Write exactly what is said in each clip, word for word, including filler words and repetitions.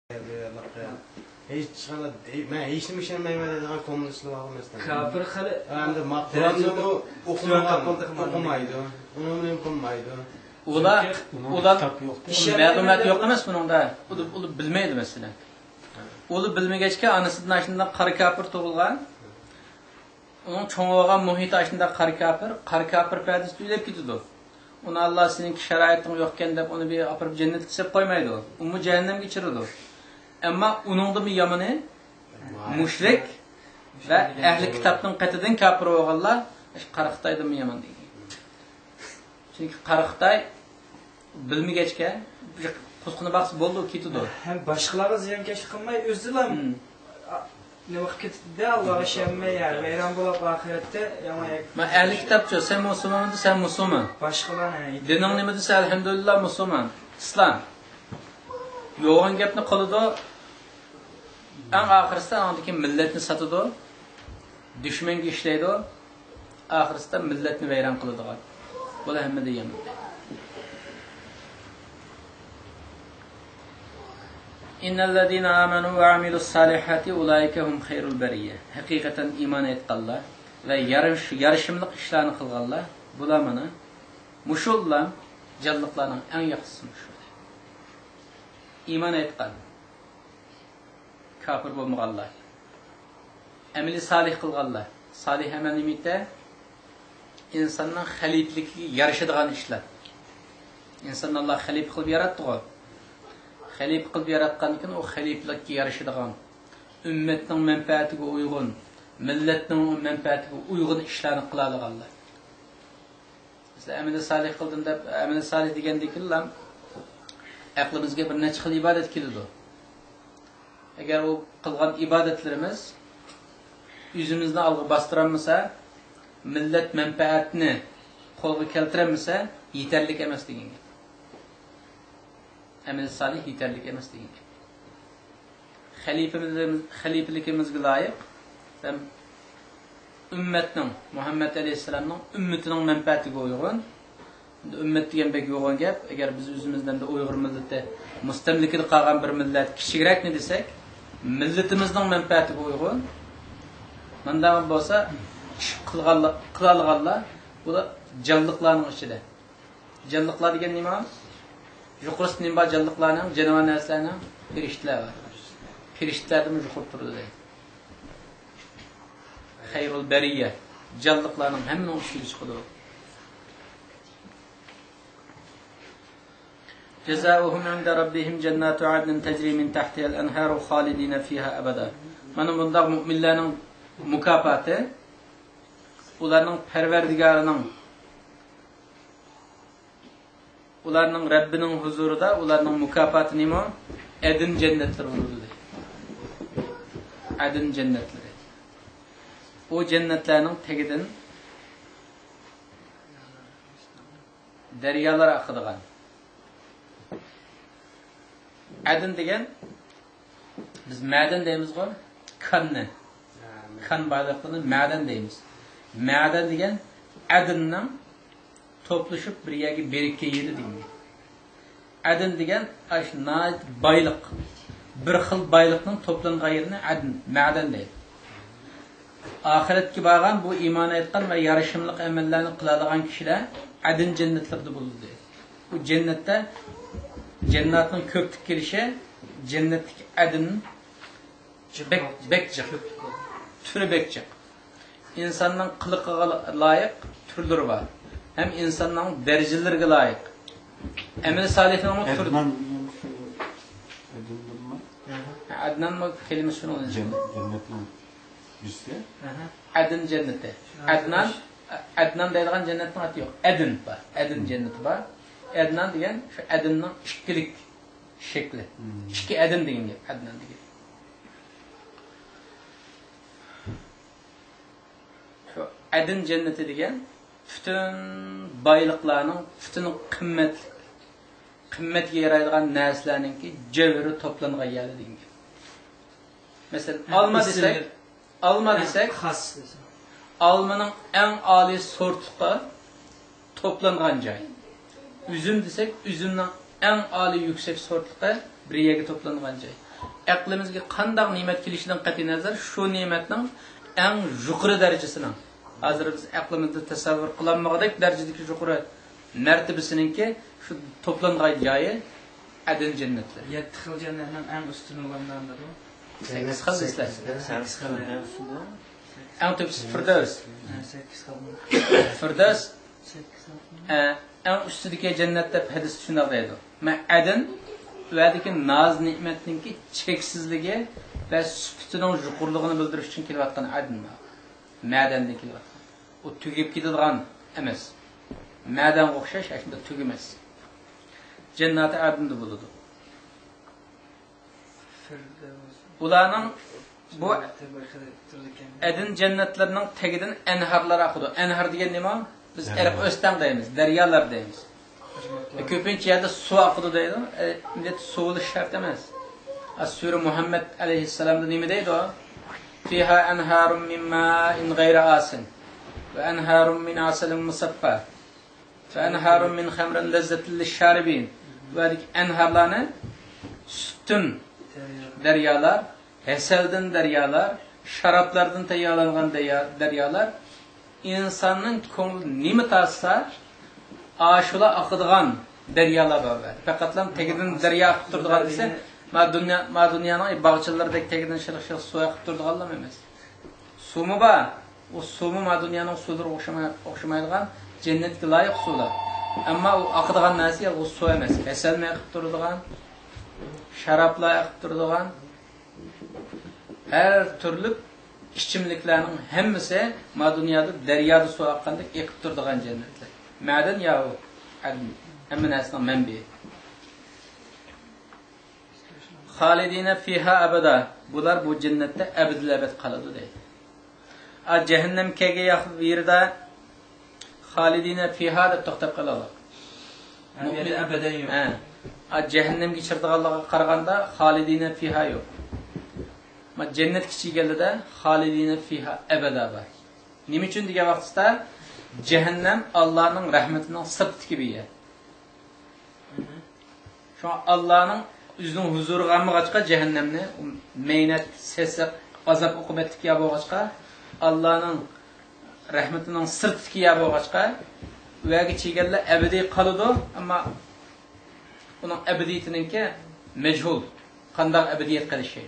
ھېچقانداق، مەن ھېچنېمە ئىشەنمەيمەن دەيدىغان كوممۇنىستلار بار مەسىلەن. كاپىر خېلى. ئەمدى ما-، قۇرئاننى ئوقۇمايدۇ، ئۇنى قىلمايدۇ. ئۇلار، ئۇلار مەلۇمات يوق ئەمەس بۇنىڭدا. ئۇلار، ئۇلار بىلمەيدۇ مەسىلەن. ئۇلار بىلمىگەچكە ئانىسىدىن ئاشۇنداق قارا كاپىر تۇغۇلغان. ئۇنىڭ چوڭ بولغان مۇھىتى ئاشۇنداق قارا كاپىر، قارا كاپىر پەدىسىدە ئۆلۈپ كېتىدۇ. ئۇنى ئاللا سېنىڭكى شارائىتىڭ يوقكەن دەپ ئۇنى بىر ئاپىرىپ جەننەتكە سېلىپ قويمايدۇ. ئۇمۇ جەھەننەمگە ئۇچرىدۇ. ئەمما ئۇنىڭدىنمۇ يامىنى مۇشرىك ۋە ئەھلى كىتابنىڭ قېتىدىن كاپىر بولغانلار قارا خىتايدىنمۇ يامان دېگەن. چۈنكى قارا خىتاي بىلمىگەچكە، قۇسقىنى باقسا بولىدۇ، كېتىدۇ. ھەم باشقىلارغا زىيانكەشلىك قىلماي، ئۆزىلا، ھىم، نېمە قىلىپ كېتىدۇ، ئاللاغا ئىشەنمەي، يا، ۋەيران بولۇپ، ئاخىرەتتە يامان. مانا ئەھلى كىتابچۇ، سەن مۇسۇلمانمۇ دېسە، سەن مۇسۇلمان. باشقىلار، ھە، دىنىڭ نېمە دېسە، ئەلھەمدۇلىللا، مۇسۇلمان، ئىسلام. يوغان گەپنى قىلىدۇ، ئەڭ ئاخىرسىدا ئاندىن كېيىن مىللەتنى ساتىدۇ، دۈشمەنگە ئىشلەيدۇ، ئاخىرسىدا مىللەتنى ۋەيران قىلىدىغان. بۇلار ھەممىدىن يامان. إن الذين آمنوا وعملوا الصالحات أولئك هم خير البرية. ھەقىقەتەن ئىمان ئېيتقانلار ۋە يارىش-، يارىشىملىق ئىشلارنى قىلغانلار، بۇلار مانا مۇشۇلار جانلىقلارنىڭ ئەڭ ياخشىسى مۇشۇ. ئىمان ئېيتقان، كاپىر بولمىغانلار، ئەمىلى سالىھ قىلغانلار. سالىھ ئەمەل نېمىتە؟ ئىنساننىڭ خەلىپىلىكىگە يارىشىدىغان ئىشلار. ئىنساننى ئاللا خەلىپە قىلىپ ياراتتىغۇ. خەلىپە قىلىپ ياراتقاندىكىن ئۇ خەلىپىلىككە يارىشىدىغان، ئۈممەتنىڭ مەنپەئەتىگە ئۇيغۇن، مىللەتنىڭ مەنپەئەتىگە ئۇيغۇن ئىشلارنى قىلالىغانلار. مەسىلەن، ئەمەلى سالىھ قىلدىم دەپ، ئەمەلى سالىھ دېگەندىكىنلا ئەقلىمىزگە بىر نەچچە خىل ئىبادەت كېلىدۇ. ئەگەر ئۇ قىلغان ئىبادەتلىرىمىز ئۆزىمىزنى ئالغا باستۇرالمىسا، مىللەت مەنپەئەتىنى قولغا كەلتۈرەلمىسە، يېتەرلىك ئەمەس دېگەن گەپ. ئەمەلى سالىھ يېتەرلىك ئەمەس دېگەن گەپ. خەلىپىمىز-، خەلىپىلىكىمىزگە لايىق ھەم ئۈممەتنىڭ، مۇھەممەد ئەلەيھىسسالامنىڭ ئۈممىتىنىڭ مەنپەئەتىگە ئۇيغۇن. ئۈممەت دېگەن بەك يوغان گەپ. ئەگەر بىز ئۆزىمىزدىن ئۇيغۇر مىللىتى مۇستەملىكىدە قالغان بىر مىللەت كىچىكرەكنى دېسەك، مىللىتىمىزنىڭ مەنپەئەتىگە ئۇيغۇن. مۇنداق بولسا ئىش قىلغانلار، قىلالىغانلار بۇلار جانلىقلارنىڭ ئىچىدە. جانلىقلار دېگەن نېمە؟ يۇقىرىسىدا نېمە بار جانلىقلارنىڭ، جانىۋار نەرسىلەرنىڭ؟ پىرىشتىلەر بار. پىرىشتىلەردىنمۇ يۇقىرى تۇرىدۇ دەيدۇ. خەيرۇل بەرىيە. جانلىقلارنىڭ ھەممىنىڭ ئۈستىگە چىقىدۇ. جزاؤهم عند ربهم جنات عدن تجري من تحتها الأنهار خالدين فيها أبدا. مانا بۇنداق مۇئمىنلەرنىڭ مۇكاپاتى، ئۇلارنىڭ پەرۋەردىگارىنىڭ ئۇلارنىڭ رەببىنىڭ ھۇزۇرىدا ئۇلارنىڭ مۇكاپاتى نېمە؟ ئەدىن جەننەتلىرى بولىدۇ دەيدۇ. ئەدىن جەننەتلىرى. ئۇ جەننەتلەرنىڭ تېگىدىن دەريالار ئاقىدىغان. ئەدىن دېگەن، بىز مەدەن دەيمىزغۇ، كاننى. كان بايلىقلىرىنى مەدەن دەيمىز. مەدەن دېگەن ئەدىننىڭ توپلىشىپ بىر يەرگە بىرىككەن يېرى دېگەن. ئەدىن دېگەن ئاشۇ ناھايىتى بايلىق، بىر خىل بايلىقنىڭ توپلانغان يېرىنى ئەدىن، مەدەن دەيدۇ. ئاخىرەتكە بارغان بۇ ئىمان ئېيتقان ۋە يارىشىملىق ئەمەللەرنى قىلالىغان كىشىلەر ئەدىن جەننەتلىرىدە بولىدۇ دەيدۇ. بۇ جەننەتتە، جەننەتنىڭ كۆكتىكى كېلىشى، جەننەتتىكى ئەدىن بەك، بەك جىق. تۈرى بەك جىق. ئىنساننىڭ قىلىقىغا لايىق تۈرلىرى بار. ھەم ئىنساننىڭ دەرىجىلىرىگە لايىق. ئەمەل سالىھنىڭمۇ تۈرى. ئەدنان دېگەن شۇ، ئەدنانمۇ؟ ئەدنانمۇ كەلىمىسى شۇنىڭ ئۆزى. جەننەتنىڭ يۈزى. ئەدىن جەننىتى. ئەدنان، ئەدنان دەيدىغان جەننەتنىڭ ئاتى يوق. ئەدىن بار. ئەدىن جەننىتى بار. ئەدنان دېگەن شۇ ئەدىننىڭ ئىككىلىك شەكلى. ئىككى ئەدىن دېگەن گەپ، ئەدنان دېگەن. شۇ ئەدىن جەننىتى دېگەن پۈتۈن بايلىقلارنىڭ، پۈتۈن قىممەتلىك، قىممەتكە يارايدىغان نەرسىلەرنىڭكى جەۋھىرى توپلانغان يەر دېگەن گەپ. مەسىلەن، ئالما دېسەك، ئالما دېسەك، خاس دېسەك، ئالمىنىڭ ئەڭ ئالىي سورتلۇقى توپلانغان جاي. ئۈزۈم دېسەك، ئۈزۈمنىڭ ئەڭ ئالىي يۈكسەك سورتلۇقى بىر يەرگە توپلانغان جاي. ئەقلىمىزگە قانداق نېمەت كېلىشىدىن قەتئىينەزەر، شۇ نېمەتنىڭ ئەڭ يۇقىرى دەرىجىسىنىڭ، ھازىر بىز ئەقلىمىزدە تەسەۋۋۇر قىلالمىغۇدەك دەرىجىدىكى يۇقىرى مەرتىۋىسىنىڭكى شۇ توپلانغان جايى ئەدىن جەننەتلىرى. يەتتە خىل جەننەتنىڭ ئەڭ ئۈستۈنى بولغان نېمىدۇ؟ سەككىز خىل دېسىلە. سەككىز خىل. ئەڭ تۆپىسى فىردەۋس. ھە، سەككىز خىل. فىردەۋس، سەككىز خىل. ئە، ئەڭ ئۈستىدىكى جەننەت دەپ ھەدىستە شۇنداق دەيدۇ. مەن ئەدىن، ئۇ يەردىكى ناز نېمەتنىڭكى چەكسىزلىكى ۋە سۈپىتىنىڭ يۇقىرىلىقىنى بىلدۈرۈش ئۈچۈن كېلىۋاتقان ئەدىن بار. مەدەندىن كېلىۋاتقان. ئۇ تۈگەپ كېتىدىغان ئەمەس. مەدەنگە ئوخشاش، ئەسلىدە تۈگىمەس. جەنناتى ئەدىندە بولىدۇ. ئۇلارنىڭ بۇ ئەدىن جەننەتلىرىنىڭ تېگىدىن ئەنھارلار ئاقىدۇ. ئەنھار دېگەن نېمە؟ بىز ئەرق ئۆستەڭ دەيمىز، دەريالار دەيمىز. كۆپىنچە يەردە سۇ ئاقىدۇ دەيدۇ. ئە، مىللەت سۇ بولۇشى شەرت ئەمەس. ئە، سۈرە مۇھەممەد ئەلەيھىسسالامدا نېمە دەيدۇ؟ فىھا ئەنھارۇم مىن مائىن غەيرى ئاسىن ۋە ئەنھارۇم مىن ئەسەلىن مۇسەففا ۋە ئەنھارۇم مىن خەمرىن لەززەتىل لىششارىبىن. بۇ يەردىكى ئەنھارلارنى سۈتتىن دەريالار، ھەسەلدىن دەريالار، شارابلاردىن تەييارلانغان دەريا-، دەريالار. ئىنساننىڭ كۆڭلى نېمە تارتسا، ئاشۇلا ئاقىدىغان دەريالار بار بۇ يەردە. پەقەتلا تېگىدىن دەريا ئاقىپ تۇرىدىغان دېسە، ما دۇنيا، ما دۇنيانىڭ باغچىلىرىدەك تېگىدىن شىلىق-شىلىق سۇ ئاقىپ تۇرىدىغانلام ئەمەس. سۇمۇ بار. ئۇ سۇمۇ ما دۇنيانىڭ سۇلىرىغا ئوخشىماي-، ئوخشىمايدىغان جەننەتكە لايىق سۇلار. ئەمما ئۇ ئاقىدىغان نەرسە يالغۇز سۇ ئەمەس. ھەسەلمۇ ئېقىپ تۇرىدىغان، شارابلار ئېقىپ تۇرىدىغان، ھەر تۈرلۈك ئىچىملىكلەرنىڭ ھەممىسى ما دۇنيادا دەريادا سۇ ئاققاندەك ئېقىپ تۇرىدىغان جەننەتلەر. مەدەن ياھۇ ئەدن. ھەممە نەرسىنىڭ مەنبىيى. خالىدىنە فىھا ئەبەدا. بۇلار بۇ جەننەتتە ئەبەدىل ئەبەد قالىدۇ دەيدۇ. ئا، جەھەننەم كەلگەن ياق-، يېرىدە خالىدىنە فىھا دەپ توختاپ قېلىڭلار. ھە، بۇ يەردە ئەبەدەن يوق. ھە. ئا، جەھەننەمگە چىرىدىغانلارغا قارىغاندا خالىدىنە فىھا يوق. ما جەننەتكە چىگەنلىدە خالىدىنە فىھا ئەبەدا بار. نېمە ئۈچۈن دېگەن ۋاقتىدا، جەھەننەم ئاللانىڭ رەھمىتىنىڭ سىرتىدىكى بىر يەر. شۇڭا ئاللانىڭ ئۆزىنىڭ ھۇزۇرىغا ئالمىغاچقا جەھەننەمنى، مەينەت، سېسىق، ئازاب ئوقۇبەتلىك يەر بولغاچقا، ئاللانىڭ رەھمىتىنىڭ سىرتىدىكى يەر بولغاچقا، ئۇ يەرگە چىگەنلەر ئەبەدىي قالىدۇ، ئەمما ئۇنىڭ ئەبەدىيىتىنىڭكى مەجھۇل، قانداق ئەبەدىيەت قېلىشى.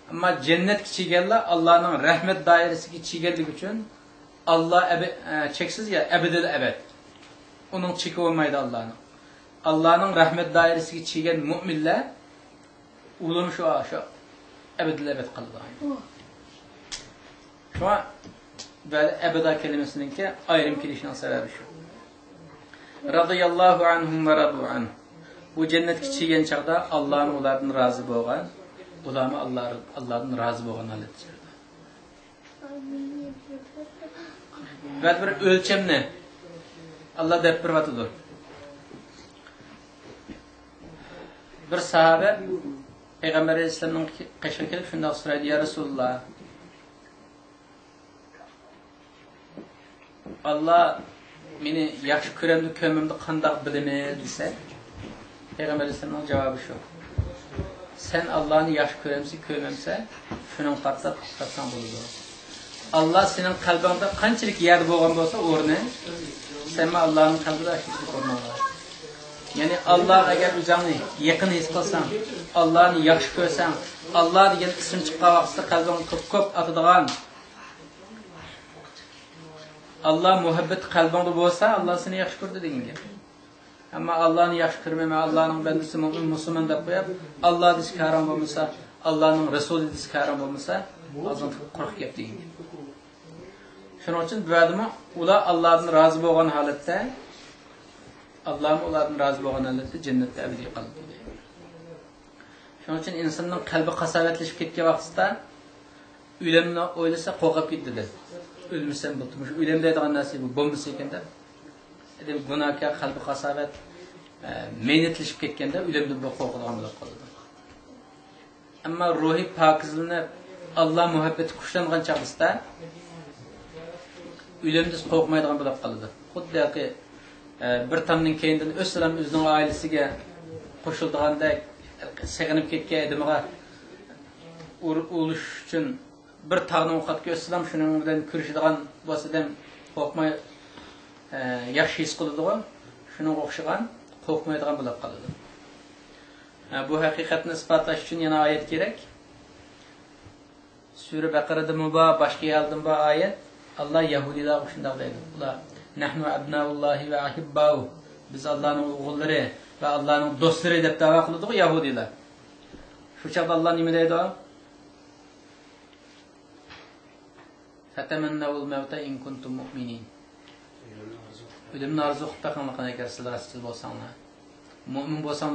ئەمما جەننەتكە چىگەنلەر ئاللانىڭ رەھمەت دائىرىسىگە چىگەنلىكى ئۈچۈن، ئاللا ئەبە-، ئە، چەكسىز يا، ئەبەدىل ئەبەد. ئۇنىڭ چېكى بولمايدۇ ئاللانىڭ. ئاللانىڭ رەھمەت دائىرىسىگە چىگەن مۆمىنلەر ئۇلۇم شۇ، شۇ ئەبەدىل ئەبەد قالىدۇ. شۇڭا بۇ يەردە ئەبەدا كەلىمىسىنىڭكى ئايرىم كېلىشىنىڭ سەۋەبى شۇ. رەزىيەللاھۇ ئەنھۇم ۋە رەزۇ ئەنھ. بۇ جەننەتكە چىگەن چاغدا ئاللامۇ ئۇلاردىن رازى بولغان، ئۇلارمۇ ئاللا، ئاللادىن رازى بولغان ھالەتتە. بەزى بىر ئۆلچەمنى ئاللا دەپ بېرىۋاتىدۇ. بىر ساھابە پەيغەمبەر ئەلەيھىسسالامنىڭ قېشىغا كېلىپ شۇنداق سورايدۇ، يا رەسۇلاللا، ئاللا مېنى ياخشى كۆرەمدۇ، كۆرمەمدۇ قانداق بىلىمەن دېسە، پەيغەمبەر ئەلەيھىسسالامنىڭ جاۋابى شۇ. سەن ئاللانى ياخشى كۆرەمسەن، كۆرمەمسەن، شۇنىڭغا قارىتىپ ئۇقساتساڭ بولىدۇ. ئاللا سېنىڭ قەلبىڭدە قانچىلىك يەردە بولغان بولسا ئورنى، سەنمۇ ئاللانىڭ قەلبىدە شۇنچىلىك ئورنۇڭ بار. يەنى ئاللاغا ئەگەر ئۆزۈڭنى يېقىن ھېس قىلساڭ، ئاللانى ياخشى كۆرسەڭ، ئاللا دېگەن ئىسىم چىققان ۋاقتىدا قەلبىڭ كۆپ-كۆپ ئاتىدىغان، ئاللا مۇھەببىتى قەلبىڭدە بولسا، ئاللا سېنى ياخشى كۆرىدۇ دېگەن گەپ. ئەمما ئاللانى ياخشى كۆرمەيمەن، ئاللانىڭ بەندىسى، مۆمىن، مۇسۇلمان دەپ قويۇپ، ئاللا دېسە كارىڭ بولمىسا، ئاللانىڭ رەسۇلى دېسە كارىڭ بولمىسا، ئازغىنە قۇرۇق گەپ دېگەن گەپ. شۇنىڭ ئۈچۈن بۇ يەردىمۇ ئۇلار ئاللادىن رازى بولغان ھالەتتە، ئاللامۇ ئۇلاردىن رازى بولغان ھالەتتە جەننەتتە ئەبەدىي قالىدۇ. شۇنىڭ ئۈچۈن ئىنساننىڭ قەلبى قاساۋەتلىشىپ كەتكەن ۋاقتىدا ئۆلۈمنى ئويلىسا قورقۇپ كېتىدۇ. ئۆلمىسەم بولدى، مۇشۇ ئۆلۈم دەيدىغان نەرسە بۇ بولمىسا ئىكەن دەپ. ئادەم گۇناھكار، قەلبى قاساۋەت، ئە، مەينەتلىشىپ كەتكەندە ئۆلۈمدىن بىر قورقىدىغان بولۇپ قالىدۇ. ئەمما روھى پاكىزلىنىپ، ئاللا مۇھەببىتى كۈچلەنگەن چاغدا ئۆلۈمدىن قورقمايدىغان بولۇپ قالىدۇ. خۇددى ھېلىقى، ئە، بىر تامنىڭ كەينىدىن ئۆتسىلا ئۆزىنىڭ ئائىلىسىگە قوشۇلىدىغاندەك، سېغىنىپ كەتكەن ئادىمىغا ئۇر-، ئۇرۇش ئۈچۈن بىر تاغنى ئوققا كۆتۈرسىلەم، شۇنىڭ بىلەن كۈرىشىدىغان بولسا ئادەم قورقماي، ئە، ياخشى ھېس قىلىدىغان، شۇنىڭغا ئوخشىغان قورقمايدىغان بولۇپ قالىدۇ. ئە، بۇ ھەقىقەتنى ئىسپاتلاش ئۈچۈن يەنە ئايەت كېرەك. سۈرە بەقەرەدىمۇ بار، باشقا يەردىمۇ بار ئايەت. ئاللا يەھۇدىيلارغا شۇنداق دەيدۇ. ئۇلار، نەھنۇ ئەبنائۇللاھى ۋە ئەھىبباھۇ، بىز ئاللانىڭ ئوغۇللىرى ۋە ئاللانىڭ دوستلىرى دەپ دەۋا قىلىدىغۇ يەھۇدىيلار. شۇ چاغدا ئاللا نېمە دەيدۇ؟ فَتَمَنَّوُا الْمَوْتَ إِنْ كُنْتُمْ مُؤْمِنِينَ. ئۆلۈمنى ئارزۇ قىلىپ بېقىڭلار، ئەگەر سىلەر راستچىل بولساڭلار. مۇئمىن بولساڭ